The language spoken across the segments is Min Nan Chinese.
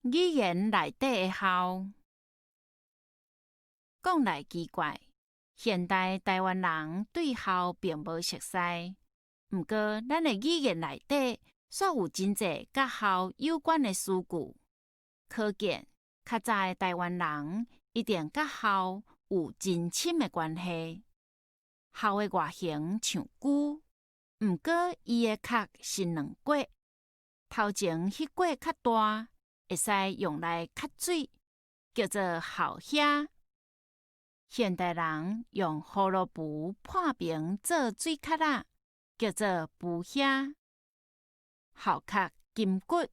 語言內底的鱟，講來奇怪，現代臺灣人對鱟並無熟似，毋過咱的語言內底煞有真濟佮鱟有關的詞句，可見較早的臺灣人一定佮鱟有真深的關係。鱟的外形像龜，毋過伊的殼是兩塊，頭前彼塊較大，會使用來吸水，叫做鱟靴。現代人用胡蘿蔔破爿做水殼仔，叫做浮靴。鱟殼筋骨，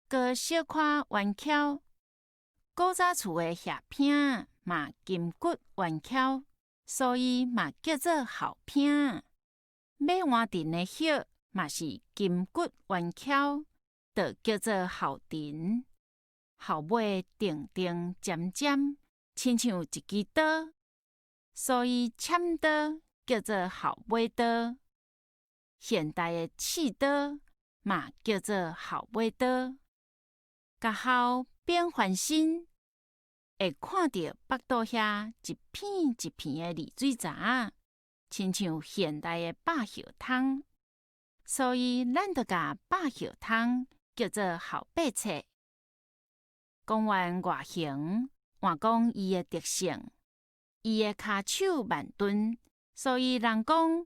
閣小可彎翹。古早厝的瓦片嘛筋骨彎翹，所以嘛叫做鱟片。馬鞍藤的葉嘛是筋骨彎翹，就叫做鱟藤。鱟尾定定尖尖，親像一支刀，所以攕刀叫做鱟尾刀。現代的刺刀嘛叫做鱟尾刀。共鱟變翻身，會看著腹肚遐一片一片的膩水槽，親像現代的百葉窗，所以咱就共百葉窗叫做鱟八冊。講完外形，換講伊的特性，伊的跤手慢鈍，所以人講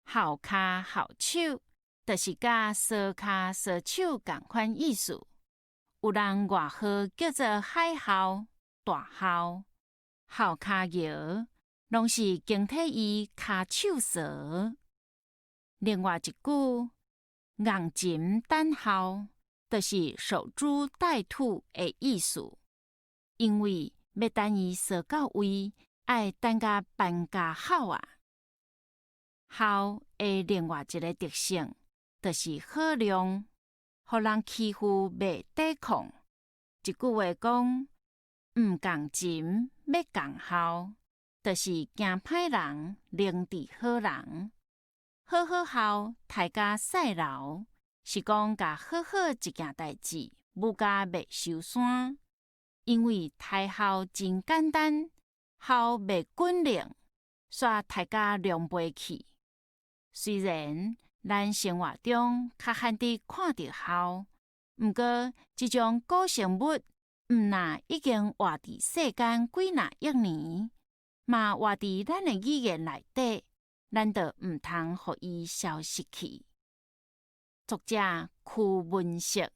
鱟跤鱟手，就是佮趖跤趖手仝款意思。有人外號叫做海鱟、大鱟、鱟跤蟯，攏是經體伊跤手趖。另外一句尪蟳等鱟，就是守株待兔的意思。因為欲等伊趖到位，愛等甲搬家好啊。鱟的另外一个特性，就是好量，予人欺負袂抵抗。一句話講，毋仝蟳，欲仝鱟，就是驚歹人，寧佇好人。好好鱟，刣甲賽流，是講共好好一件代誌，舞甲袂收山。因為刣鱟真簡單，鱟袂滾靈，煞刣甲狼狽去。雖然咱生活中較罕得看著鱟，毋過這種古生物毋若已經活佇世間幾若億年，嘛活佇咱的語言內底，咱就毋通予伊消失去。作者區文色。